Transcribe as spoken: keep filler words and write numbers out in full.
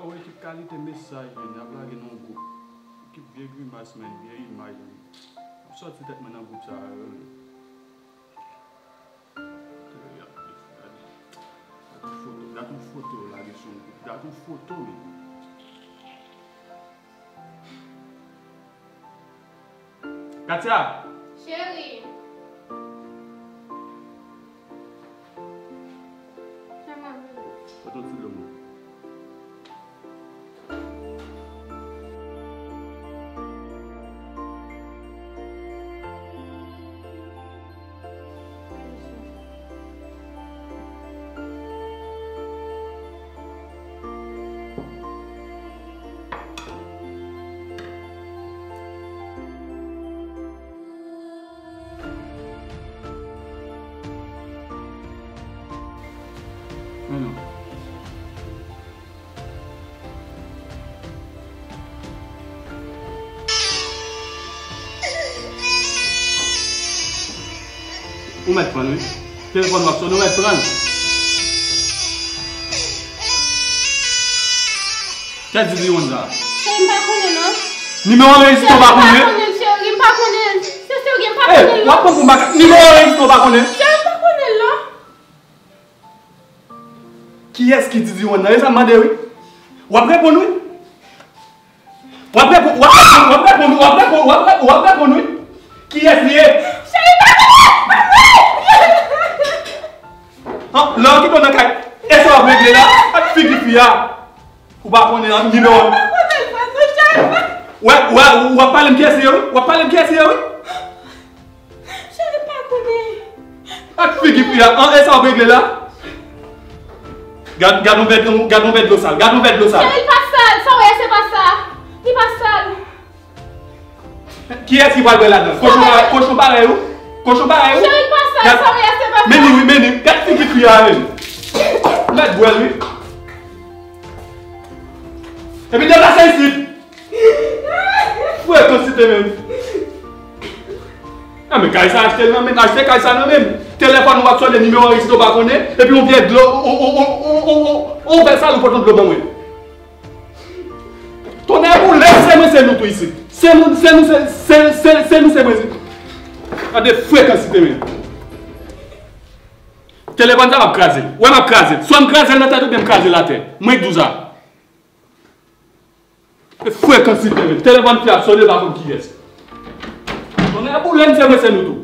Wè ki kalite mesaj, menn, y ap lage nan yon gwoup. Ki vye grimas, menn, vye imaj, menn. M sòti tèt mwen nan gwoup sa a, menn. Gade, gade. Gade yon foto, gade yon foto yo lage sou yon gwoup. Gade yon foto, menn. Katia! Cheri! Fè m ap vini. Pote yon ti dlo mwen. Men non. Ou mèt pran l, wi. Telefòn w ap sonnen, ou mèt pran l. Kiyès ki di Wanda? Cheri, m pa konnen non. Nimewo anrejistre, ou pa konnen? M pa konnen, cheri, m pa konnen. Se serye, m pa konnen non. W ap pran pou makak. Nimewo anrejistre, ou pa konnen? Cheri, m pa konnen non. Kiyès ki di Diwan nan? E sa m mande wi. W ap reponn wi. W ap reponn, w ap reponn, w ap reponn, w ap reponn, w ap reponn, w ap reponn wi. Kiyès li ye? Cheri, pa konnen! An, lè w kite w nan kay, e sa w ap regle la? Ak figi fi a. Ou pa konnen an, nimewo. Wè, wè, w ap pale m kiyès li ye wi. W ap pale m kiyès li ye wi. Cheri pa konnen. Ak figi fi a, an, e sa w ap regle la? Gad, gad yon vè, gad yon vè dlo sal, gad yon vè dlo sal. Cheri, li pa sal, sa w wè, se pa sa. Li pa sal. Kiyès ki pral bwè ladan? Kochon parèy, kochon parèy ou? Kochon parèy ou? Cheri, li pa sal, sa w wè, se pa sa. Men li, wi, men li. Gad figi fi a, men. Mèt bwè l, wi. Epi deplase isit. Frè kantite menm. Nan men kay sa achte l nan men, achte kay sa nan men. Telefòn ou ap sonnen, nimewo anrejistre ou pa konnen, epi yon vye dlo, on, on vè sal ou pot yon dlo ban mwen. Tonnè boule, se mwen se nou tou isit. Se nou, se nou, se, se, se, se nou, se mwen se. Gade frè kantite menm. Telefòn sa m ap kraze l. Wè m ap kraze l. Swa m kraze l nan tèt oubyen m kraze l atè. Mwen k di w sa. E frè kantite menm. Telefòn fi a ap sonnen, pa konn kiyès. Tonnè boule, se mwen se nou tou.